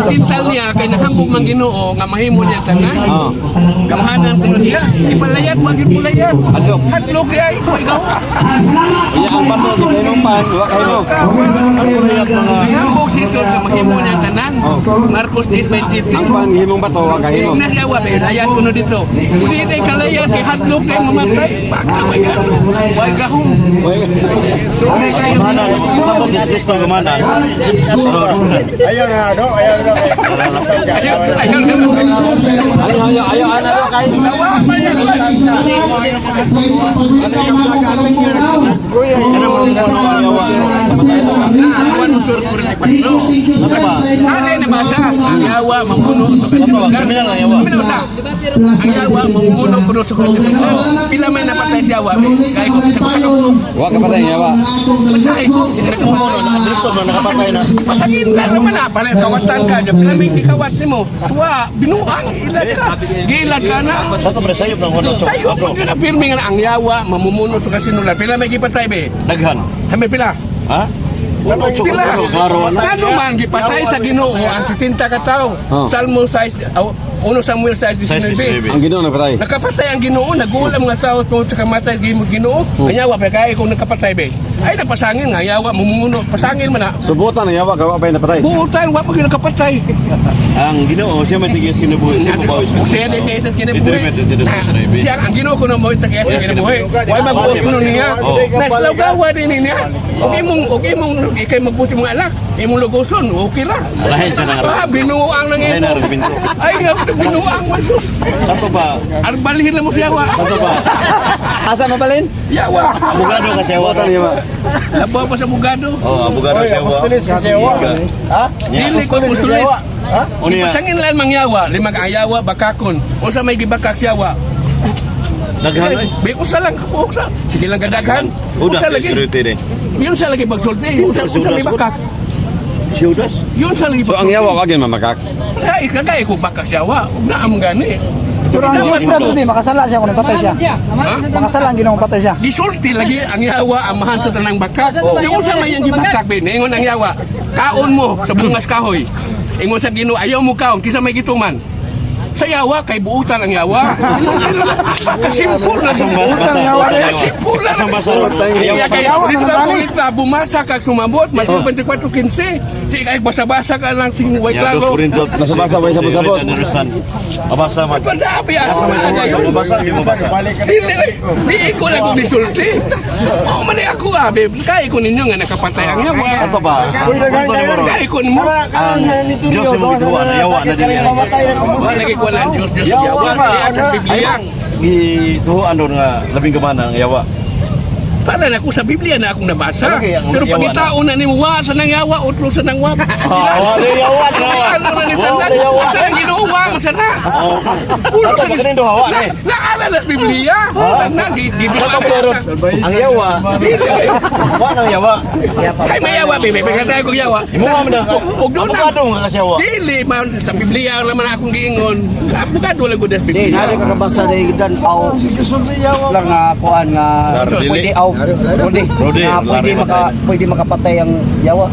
Tintal niya kay nahambog man Ginoo nga mahimo niya tanan. Gamhanan kuno siya. Ipalayat wag gyud pulayat. Hadlok. Hadlok di ay ko ikaw. Unya ang bato gihimong pan, wa kahimo. Nahambog si Jesus nga mahimo niya tanan. Marcos 10:27. Ang pan gihimong bato wa kahimo. Na siya wa layat kuno dito. Udi day kalayat kay hadlok day mamatay. Baka way gahom. Way gahom. Sulti kayo. Gamanan, sabot ni Kristo gamanan. Ayaw na do, ayaw na. Ayaw, ayaw na. Ayo ayo ayo ana do kay. Ano mo rin ano ang yawa? Naawan mo sur ko rin patlo. Ano ba? Ano na basa? Ang yawa mamuno sa Ano ba? kasinuglan. Kriminal ang yawa. Kriminal sa. Ang yawa mamuno kuno sa kasinuglan. Pila may napatay siya wa. Kay ko sa sa kabuok. Wa ka patay yawa. Masay ko. Mo na Kristo na nakapatay na. Masakit na naman na. Pala kawatan ka. Pila may gikawat nimo. Tuwa binuang ilad ka. Gilad ka na. Sato pre sayop ng hono chok. Sayo pag yun na pirmi nga na ang yawa mamumuno sa kasinuglan. Pila may gipatay be. Daghan. Hame pila. Ha? Uno chok. Pila. Klaro ana. Ano man gipatay sa Ginoo ang 70 ka tawo. Oh. Salmo 6 oh, 1 Samuel 6:19. Ang Ginoo nagpatay. Nakapatay ang Ginoo, nagulam mga tao tungod sa kamatay gi Ginoo. Ang yawa pa kay kung nakapatay be. Ay napasangin nga yawa mumuno, pasangin man na. Subutan ang yawa kay wa pay napatay. Buutan wa pa gyud nakapatay. Ang Ginoo siya may tigis kinabuhi, siya mabawi sa Siya din kay sa kinabuhi. Dito Siya ang Ginoo kuno mo sa kinabuhi. Way magbuot kuno niya. Oh. Naslawgawa din niya. Okay mong ikay magbuti mga anak, imong lugoson, okay ra. Lahin siya ng Ah, binuang nang Lahin imo. na argumento. Ay, binuang man sus. Sato ba? Arbalhin na mo siya wa. Sato ba? Asa mabalin? Yawa. Abogado ka siya wa. Buotan yawa. Labaw pa sa bugado. Oh, abogado Oy, siya wa. apostolis ka siya wa. Ha? Dili ko apostolis. Ha? Unya, Pasangin lang mangyawa, lima ka ayawa bakakon. Unsa may gibakak siyawa? daghan oy. Bi usa lang kabuok sa. Sige lang kadaghan. Udas Usa sa lagi. security ni. Yun sa lagi pagsulti. Unsa unsa may bakak? Si Udas. Yun sa lagi So ang yawa wa gyud mamakak. Ay, kagay ko bakak siyawa. Ug naa man gani. Pero ang Diyos brother di makasala siya kung napatay siya. Ha? Makasala ang Ginoong patay siya. Gisulti lagi ang yawa amahan sa tanang bakak. Yung unsa may yang gibakak bin, ingon ang yawa. Kaon mo sa bungas kahoy. Ingon sa Ginoo, ayaw mo kaon kinsa may gituman. Sa yawa kay buutan ang yawa. Baka simple na Asang ba? Basa. Simple na. Asang basa ron? Ayaw Kaya pa. kaya Yawa, ulit ano na gani? ulit na bumasa kag sumabot Mateo 24:15. Di kay basa-basa ka lang sing way Ya, dos klaro. Corinto. Basa-basa, way sabot-sabot. Understand. Mabasa man. Padapi ako. Asa man mabasa, di mabasa. Balik ka Dili, di ko lang kung disulti. Oo, man ako ah, babe. Kaya ko ninyo nga nakapatay ang yawa. Ato ba? Uy, daghan Punto ni kayo. Moro. Kaya ko mo. Ang Diyos yung gituwa na yawa na dili. Wala lagi ko lang Diyos, Diyos, Yawa yawa. ba? Kaya ang Biblia. Gituhuan doon nga labing gamana ang yawa. Para na ako sa Biblia na akong nabasa. Ano kaya ang Pero yawa pagitao na ni wa sa nang yawa, utlo sa nang wa. Ah, wala yawa na. Ano na ni tanan? Sa nang Ginoo wa man sana. Ulo Ato sa ba kanin duha wa ni? Naala na sa Biblia. Tanan gi gi. Ato ba ron? Ang yawa. Wa nang yawa. Kay may yawa bebe, pagkatay ko yawa. Imo man na. Og doon na. Abogado nga kasi yawa. Dili man sa Biblia lang man akong giingon. Abogado lang ko sa Di, Biblia. nari ka kabasa ni Dan Pao lang nga kuan nga Lar, dili. pwede aw Rodi Rodi, nga pwede lari maka pwede makapatay ang yawa.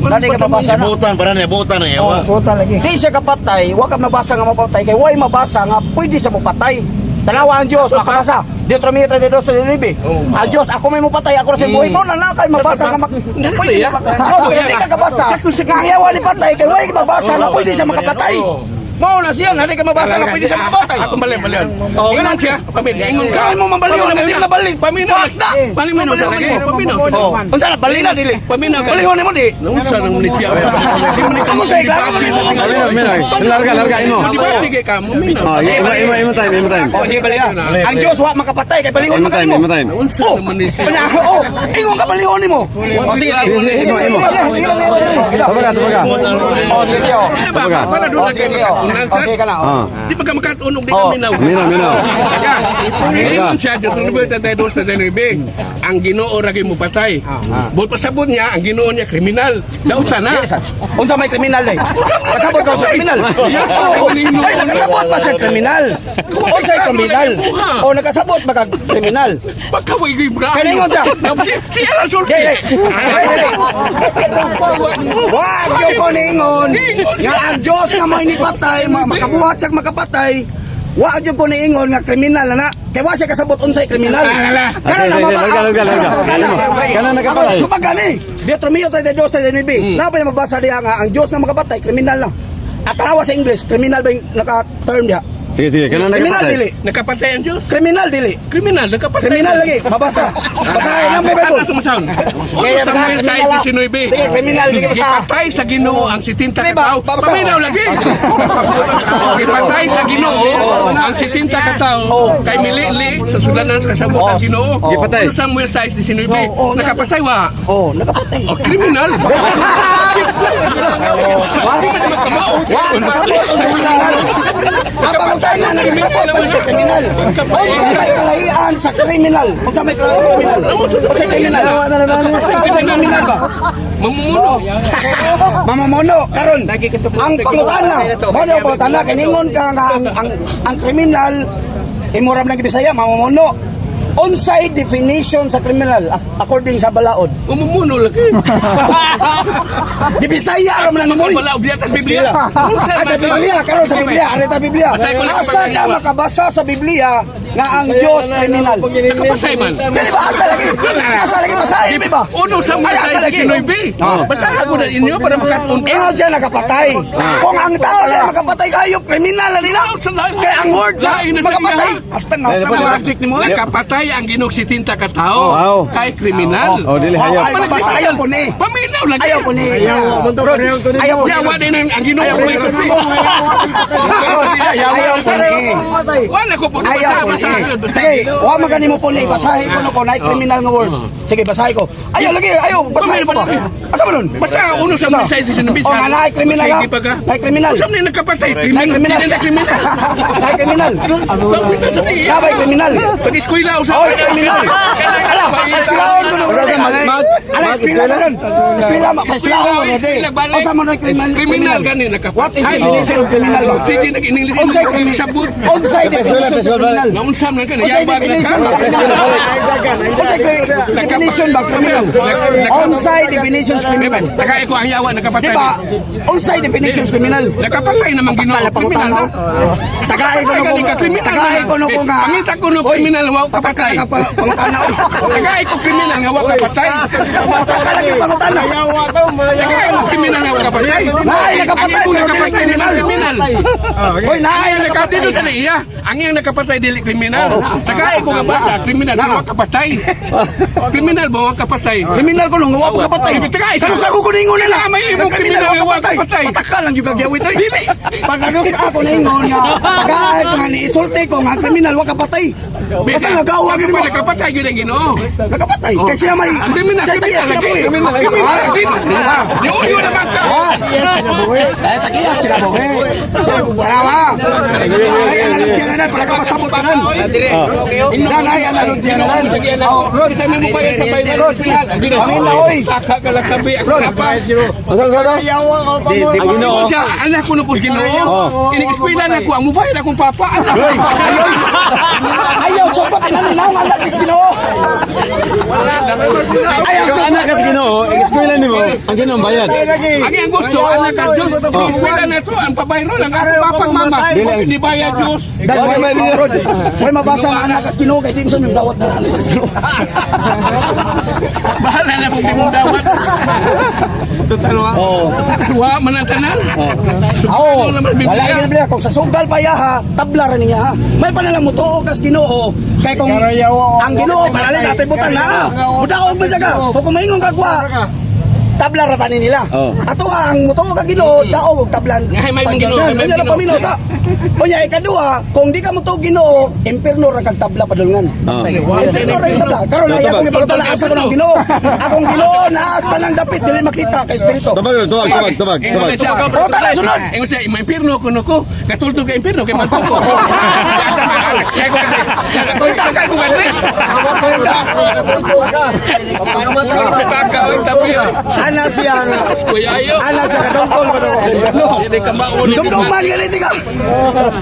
Nari ka mabasa na. Buutan para niya, buutan ang yawa. Buta lagi. Di siya kapatay, wa ka mabasa nga mapatay kay way mabasa nga pwede sa mopatay. Tanawa ang Dios makabasa. Deuteronomy 32:39. Oh. Ang Dios ako may mopatay, ako ra sa buhay mo na na kay mabasa nga mak Nari pwede ya. mapatay. Oh, hindi ka kabasa. Nga ang yawa ni patay kay way mabasa nga pwede siya makapatay. Oh. Mao na siya, nari ka mabasa nga pwede siya makapatay. Ako bali bali. Oh, Ingon siya, pamilya ingon ka. Kaya mo mabaliw na hindi na balik. Paminaw. Fuck na. Paminaw sa lagi. Paminaw. Oh, unsa na bali na dili. Paminaw ka. Balihon nimo di. Unsa nang ni siya? Di mo ni kamo Sa iklaro. Paminaw, paminaw. Larga, larga imo. Di ba sige ka mo minaw. Oh, imo imo imo time, imo time. Oh, sige bali Ang Dios wa makapatay kay balihon Imo man time, kanimo. imo time. Unsa Oh, naman ni siya? Una, oh, ingon ka balihon nimo. Oh, sige. Sige, sige, imo, imo. Tubaga, tubaga. Oh, sige, sige. oh. Ano ba? Para doon Oh, lang sige, kayo. sige. oh. Makatunan Oh, sa. sige ka na. Oh. Ah. Di ba ka makatunog di ka minaw? Minaw, minaw. Taga. Ingon siya Deuteronomy 32:39. Ang Ginoo ra gyud mopatay. But pasabot niya ang Ginoo niya kriminal. Dautan na. Yes, ah. Unsa may kriminal day? Kasabot ka sa kriminal. Oh, ay, nakasabot ba sa kriminal? Unsay kriminal? Oh, nakasabot ba ka kriminal? Baka way gyud ka. Kaya ingon siya. Siya lang sulti. Dili. Dili, dili. Wag yo ko ningon nga ang Dios nga may nipatay, makabuhat siya makapatay. Wa gyud ko niingon nga kriminal na na. Kay wa siya kasabot unsay kriminal. Ala, ala. Kana na Okay, maba. larga, larga, larga. Kana nakapatay. Kapag gani, Deuteronomio 32:39. Na ba yung mabasa diha nga ang Dios nga makapatay kriminal na. At tanawa sa English, kriminal ba yung naka-term diha? Sige, sige. Kana Kriminal nakapatay. dili. Nakapatay ang Diyos. Kriminal dili. Kriminal, nakapatay. Kriminal lagi, mabasa. Basahin ang may Bible. Atas sumasaon. Uno Kaya Samuel basa, kriminal. 6:19. Sige, kriminal, sige, basa. Gipatay sa Ginoo ang 70 Di ba? katao. Babasa. Paminaw lagi. Gipatay sa Ginoo ang 70 katao kay milili sa sulanan sa kasabutan Ginoo. Gipatay. Uno Samuel 6:19. Oo, Nakapatay wa. Oh, nakapatay. O kriminal. Di man naman kamao. Wa kasabot ang kriminal. Ang pangutana na nakasabot pa sa kriminal. Unsa may kalahian sa kriminal? Unsa may kalahian kriminal? Unsa kriminal? Unsa kriminal ba? Mamumuno. Mamumuno karon. Ang pangutana, mao ang pangutana kay ningon ka nga ang kriminal imuram lang Bisaya mamumuno. Unsay definition sa kriminal according sa balaod? Mamumuno lagi. Di Bisaya ra man nimo. Wala diya tas Biblia. Ah, sa Biblia, karon sa Biblia, arita Biblia. Basahin ko lang Asa ka makabasa sa Biblia nga ang Dios kriminal? Nakapatay man. Dili ba asa lagi? Asa lagi basahin di ba? Uno Samuel Ay, asa lagi? 6:19. Basta ako na inyo para makatuon ka. Ingon siya nakapatay. Kung ang tao na makapatay kayo, kriminal na nila. Kaya ang word sa Lain na sa makapatay. iya. Hasta nga sa mga logic nimo. Nakapatay ang Ginoo 70 katao Wow. kay kriminal. Oh, dili hayop. Ay, mabasa ayaw po ni. Paminaw lagi. Ayaw po ni. Ayaw po ni. Yawa din ang Ginoo may sulti. Ayaw po ni. Wala ko po Ayaw po basa ni. Sige, wa man gani mo po ni. Basahin ko no ko naay kriminal nga word. Sige, basahin ko. Ayaw lagi, ayaw basahin ko ba? Asa man nun? Basta uno sa mga size sinubit. Oh, nga naay kriminal ka. Sige pa ka. Naay kriminal. Usap na nakapatay. Naay Kriminal. kriminal. Hindi na kriminal. Naay kriminal. Nabay kriminal. Pag-eskwela usap. Oy, kriminal. Ala, eskwelaon ko no. Ala, eskwela na nun. Eskwela, eskwelaon ko no. Asa man naay kriminal? Kriminal gani nakapatay. What is the definition of criminal ba? Sige, nag-English. Unsay criminal? Sabot. Unsay definition sa criminal? Naunsam na ka na. Unsay Yabag na definition ka. sa criminal? Unsay definition ba criminal? Unsay definition sa criminal? Taka ko ang yawa nakapatay. Di ba? Unsay definition sa criminal? Nakapatay naman Ginoo. Kriminal na. Tagay ko no Tagay ka kriminal. Tagay ko no nga. Pangita ko no kriminal wa kapatay. Pangutana. Tagay ko kriminal nga wa kapatay. Pataka lagi pangutana. Tagay ko kriminal nga wa kapatay. Naay nakapatay Ang pero dili nakapatay kriminal. kriminal. Hoy, naay Ang nakapatay. nakapatay sa iya. Ang iyang nakapatay dili kriminal. Tagay ko nga basa kriminal wa kapatay. Kriminal ba wa kapatay? Kriminal ko nung wa pa kapatay. Tagay Pero sa ko kuningon nila. May imong kriminal nga wa kapatay. Pataka lang yung kagyaw ito. Dili. Pag ano sa ako ningon nga tagay ko nga niisulti ko nga kriminal wa kapatay. Basta nga gawa gid mo. Nakapatay gyud ang Ginoo. Nakapatay. Kasi siya may Ang kriminal, siya kriminal tagiyas lagi. kinabuhi. Kriminal, kriminal. Niuyo naman ka. Dahil tagiyas kinabuhi. Tama. Ay, analogy na na para ka pasabot tanan. Dan ay analogy na na. Oh, Rod, sa mo bayad sa bayad. Rod, Paminaw, oy. Saka ka lang kabi ako pa. Unsa unsa? Ang Ginoo. Siya, anak ko nung Ginoo. Inig-eskwela na ko ang mubayad akong papa. Anak. Ayaw sukot tanan naong anak ni Ginoo. Ayaw Ikaw sukot. anak ka sa Ginoo, eskwela nimo, ang Ginoo bayad. Ang iyang gusto, anak ka Diyos. Inig-eskwela na to, ang pabayro lang ako papang mama. Hindi bayad Diyos. Dan way Rod, way mabasa ang anak as Ginoo kay di mo yung dawat na anak as Ginoo. Bahala na kung di mo dawat. Oo. Wa man ang tanan. Oo, Subhanahu naman wala Biblia. rin Biblia kung sa sugal pa ya ha, tabla ra niya ha. May panalang mo tuo kas Ginoo kay kung ang Ginoo panalang atay butan na. Mudaog man siya ka. Kung maingon ka kwa, tabla ra tani nila. Oo. Ato ang mutuo ka Ginoo, daog og tablan. Ay, may mong Ginoo, Yan, may may mong paminaw sa. Unya ikaduha, kung di ka mo tuo Ginoo, impierno ra kag tabla padulngan. Impierno ra yung tabla. Karon ay akong ipangutana asa ko ng Ginoo. Akong Ginoo naa sa tanang dapit dili makita kay espiritu. Tubag, tubag, tubag, tubag, Ingon tubag. siya. Pangutana sunod. Ingon siya, ma-impierno kuno ko. Katultol ka impierno kay magtuko. Asa man anak. Kaya ko kadres. Kaya ko kadres. Pitaka oy tapi. Ana siya nga. Kuya ayo. Ana siya kadungkol pa daw sa impierno. Dili ka mauni. Dumduman ganiti ka.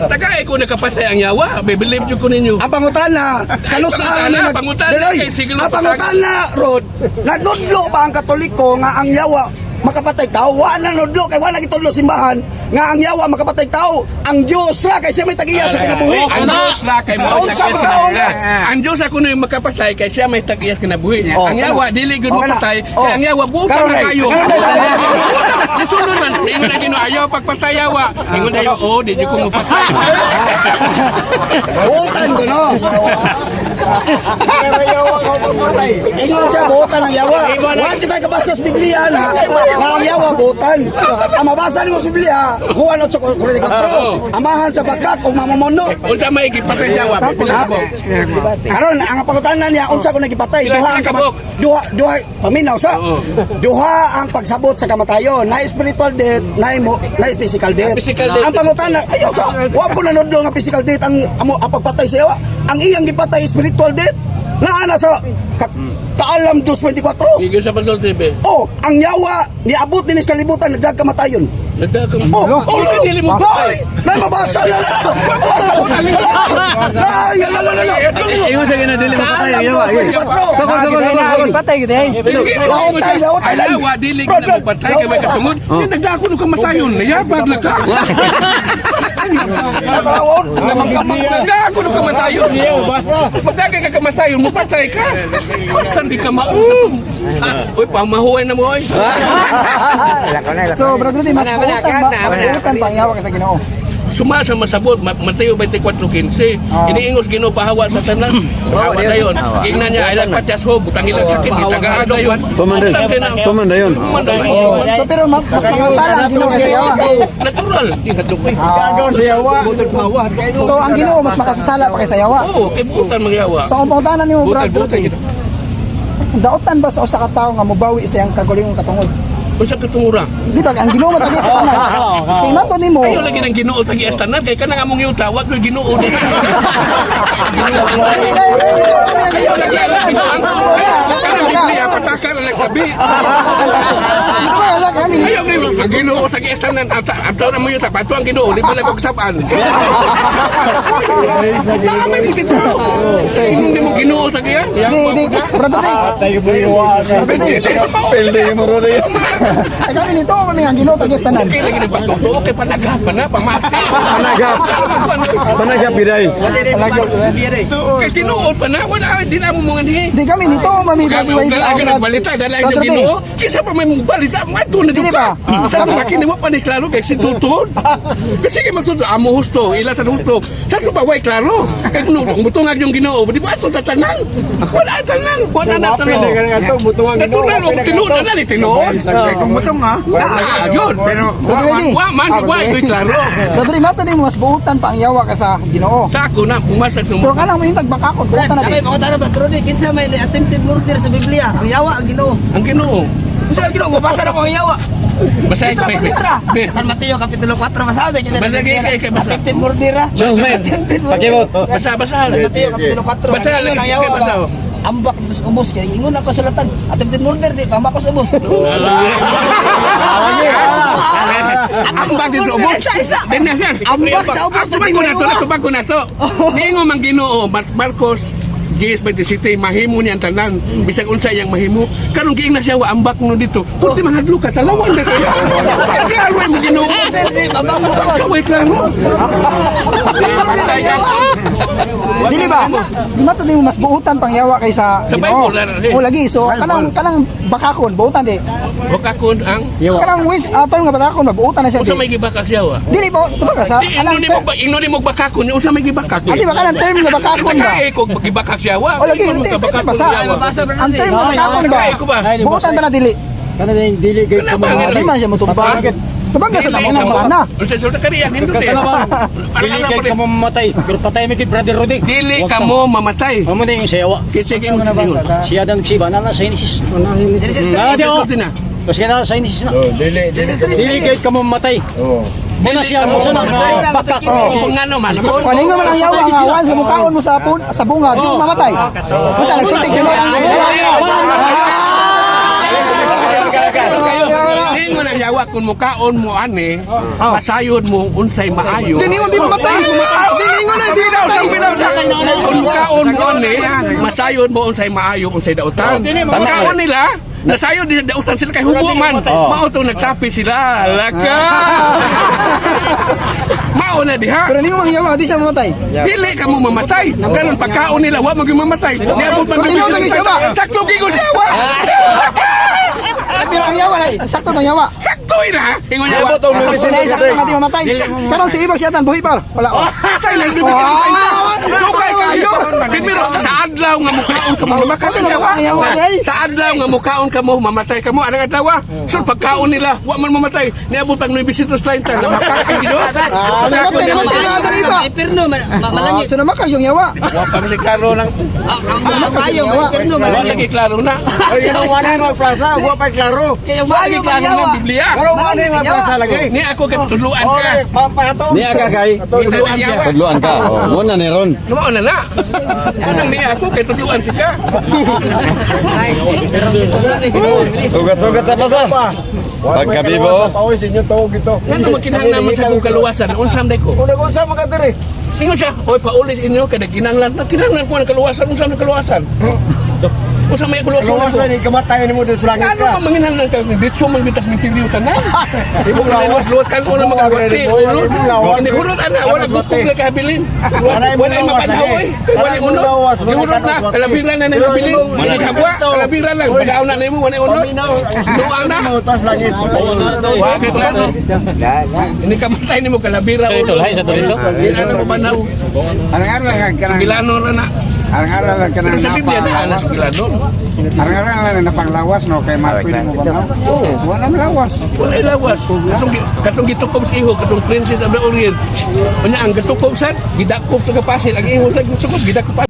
Tagay ko nakapatay ang yawa. Believe jud ko ninyo. Ang pangutana, kanusaan Pangutana, na pangutana, Daloy, kay siglo ang pangutana, Rod, nanudlo ba ang Katoliko nga ang yawa makapatay tao? Wa na nudlo kay wala gitudlo simbahan nga ang yawa makapatay tao. Ang Dios ra kay siya may tagiya sa kinabuhi. Ang Diyos la kay mao Unsa ko taon na? Ang Diyos ako na yung makapatay kay siya may tag-iyas kinabuhi. Oh, Ang yawa dili gud Oh, kana. mapatay Oh. kay ang yawa buta Karon na ay. kayo. Karon ay. Nisunod man ingon na Ginoo ayaw pagpatay yawa. Ingon tayo oh di jud ko mapatay. Buutan ko no. Ingon siya buutan ang yawa. Wa jud kay kabasa sa Biblia na nga ang yawa buutan. Ang mabasa nimo sa Biblia, Juan 8:44. Amahan sa bakak ug mamumuno. Unsa may gipatay yawa? Pila ko. Karon ang pangutana niya unsa ko nagipatay Pila duha ang ka kabuk? duha duha paminaw sa Oo. duha ang pagsabot sa kamatayon na spiritual death na mo na physical death. Physical death. Ang pangutana ayaw sa wa ko nanudlo nga physical death ang amo ang pagpatay sa yawa. Ang iyang gipatay spiritual death naa na sa Kaalam 2.24. Gigil sa pagsulti be. Oh, ang yawa niabot din sa kalibutan nagdagkamatayon. Nagdaga Oh, oh, oh, dili mo Hoy! May mabasa na lang! Ay, la la la la! Ingon sa Ginoo dili mapatay ang yawa. Sokol, sokol, sokol, sokol. Patay gid ay. Laotay, laotay lang. Ayaw, dili ka na mapatay kay may katungod. Di nagdako no kamatayon. Nayabag na ka. Nagdako no kamatayon. Magdagay ka kamatayon, mupatay ka. Basta di ka mausap. Uy, pamahuay na mo, oy. So Brother Rudy, mas buutan ba? Mas buutan pa ang yawa kaysa Ginoo. Suma sa masabot, Mateo 24:15. Iniingos Ginoo pahawa sa tanan. Pahawa na yun. Gingnan niya, ay lang patyas ho, butang ilang sakit, gitagaan na yun. Tuman rin. Tuman na yun. Tuman na yun. So pero mas makasala ang Ginoo kaysa yawa. Natural. So ang Ginoo mas makasasala pa kaysa yawa. Oo, kay buutan mangyawa. So ang pangutana nimo Butan, Brother butan. Rudy, daotan ba sa usa ka tawo nga mobawi sa iyang kagulingong katungod? Unsa katungura? Di ba ang Ginoo matagi sa tanan? Kay mato nimo. Ayaw lagi ng Ginoo sa gias tanan kay kanang among yuta wag ko'y Ginoo dito. Dili, dili, dili, dili, Ayaw lagi ang Ginoo ang kanang Biblia patakan ang nagsabi. Di ba wala kami ni Ayaw lagi ang Ginoo sa gias tanan ato ang among yuta pato ang Ginoo di ba lang ko kasabaan. Tama mo titulo. Ingon nimo Ginoo sa giya. Di, di, Brother Rudy. Brother Rudy. Pildi mo ro rin. Ay kami nito kami ang Ginoo sa tanan. Okay lagi ni pagtuto okay panagap pa na pamasi. Panagap. Panagap giday. Kay tinuod pa na wala di na mo mga ni. Di kami nito mami Brother Rudy. Ang nagbalita dala ang Brother Rudy. Ginoo. Kisa pa may balita mo na Dili ba? Sa mga kini mo pa ni klaro kay si tutod. Kasi kay magtutod amo husto, ila sa husto. Sa ba way klaro. Kay no mutungag yung Ginoo, di ba ato tatanan? Wala tanan, wala na tanan. Natural og tinuod na ni tinuod. Ah, yun. Brother Rudy. Wa man Ah, wa Brother ko'y Rudy. klaro. Brother Rudy, mato nimo mas buutan pa ang yawa kaysa Ginoo. Sa ako na pumasag sa Pero kanang mo yung tagbakakon, buutan na Kami, di. mga ba, Trudy, kinsa may attempted murder sa Biblia? Ang yawa, ang Ginoo. ang Ginoo. Unsa ang Ginoo? Mabasa na ko ang yawa. Basta Litra ko pa litra. Be. San Mateo kapitulo 4 basa ko kinsa. Basa kay- kay- kay basa. Attempted murder. ah. Jones man. Attempted murder. Pakibot. Basa basa. San Mateo kapitulo 4. Basa, Ang ingon ang yawa kay basa. ba? Ambak dos ubos kay ingon ang kasulatan. Attempted murder di pambak os ubos. Ambak dito ubos. Isa, isa. Din na yan. Ambak sa ubos, Tubag ko na to, tubag ko na to. Niingon man Ginoo, Marcos 10:27 mahimo niya ang tanan bisag unsa iyang mahimo karon giing na siya wa ambak no dito purti mahadlo ka talawan na kayo klaro mo Ginoo. Way klaro. Di, patay ka. Dili ba? Di mato nimo mas buutan pang yawa kaysa Sa Ginoo. Bible, lalo, eh. O lagi so kanang kanang bakakon buutan di. Bakakon ang Kanang wis ato nga bakakon mabuutan na siya unsa di. may gibakak siya wa? Dili ba tuba ka sa Di ingnon nimo ba ingnon nimo bakakon unsa may gibakak? Ati ba kanang term nga bakakon ba? Kay ko gibakak siya wa. O lagi di di basa. Ang term nga bakakon ba? Kay ko ba? Buutan ba na dili? Kana ba Di man siya motubag. Tubag sa tamo pangutana. Unsa sulta kaniya nindot eh. Dili kay ka mo mamatay, pero patay mi kay Brother Rudy. Dili ka mo mamatay. Amo na yung sayawa. Kasi kay ingon. Siya dan si banana sa Genesis. Genesis Ah, di Unsa oh. sulti na? Kasi na sa Genesis na. Oh, dili, dili. Dili kay ka mo mamatay. Oh. Muna siya mo sa na bakak. Kung ngano man. Paningon man ang yawa nga once mukaon mo sa pun sa bunga, di mo mamatay. Basta nagsulti ka na. Kayo, ingon ang yawa kung mukaon mo ani, masayod mo unsay maayo. Diningon di mamatay. Diningon na di mamatay. Kung mukaon mo ani, masayod mo unsay maayo, unsay dautan. Mukaon nila, nasayod nila dautan sila kay hubo man. Mao to nagtapi sila. Laka. Mao na diha. Pero ningon ang yawa, di siya mamatay. Dili ka mo mamatay. Karon pagkaon nila wa magyud mamatay. Niabot man Pero tinuod ang yawa. Sakto gyud ko siya wa. Pero ang yawa na, sakto ng yawa. Sakto ina. Ingon yawa. Sakto na, sakto nga di mamatay. Karon si Ibag siya tan buhi par. Wala. Patay lang di bisan Dugay kayo. Primero sa adlaw nga mukaon ka mo mamatay Ang yawa. yawa, day. Sa adlaw nga mukaon ka mo mamatay ka mo anang adlaw. So pagkaon nila wa man mamatay. Niabot pag 930 na makakaon gid. Ah, namatay, namatay na ang iba. Impierno malangit. So namakag yung yawa. Wa pa man klaro lang. Ang maayo, impierno Wa malangit. lagi klaro na. Ay, yung wala yung plaza, wa pa klaro. Kaya Wa lagi maayo klaro man ng Biblia. Pero wala yung plaza lagi. Ni ako kay tudluan ka. Okay, papato. Niya ka kay. Tudluan ka. Tudluan ka. Oh, muna ni ron. Mao na na. Anong ni ako kay tudluan ka. Sugat-sugat sa plaza. Pagkabibo. Pawis inyo tawag ito. Ngano magkinahanglan man sa kong kaluwasan? Unsam day ko? Una kung sa mga diri. Ingon siya, oy paulit inyo kay nagkinahanglan, nagkinahanglan ko ng kaluwasan, unsa man kaluwasan? Unsa may kaluwasan ako? Kaluwasan ni kamatayan nimo doon sa langit Ano ka. man manginahanglan ka ditso man bitas mitiryo tanan. Imong lawas luwat kan una magagwati. Imong lawas. Hindi hurot ana, wala gukog na kahabilin. Wala mapanhaw oy. Kay wala unod. Gihurot na, kalabiran na nang habilin. Hindi kabwa, kalabiran lang. Pagaw na nimo wala unod. Luang na. Taas langit. Wa kay klaro. Ini kamatay nimo kalabira ulo. Di ana mabanaw. Arang-arang lang kanang Gilano ra na. arang-arang lang Pero kanang sa Biblia na ana sa gilano. Arang-arang lang na panglawas no kay mapili mo ba no? Wala lawas. Wala lawas. Katong gitukob sa iho, katong Princess of the Orient. Unya ang gitukob sad, gidakop sa kapasil ang iho sa gitukob, gidakop.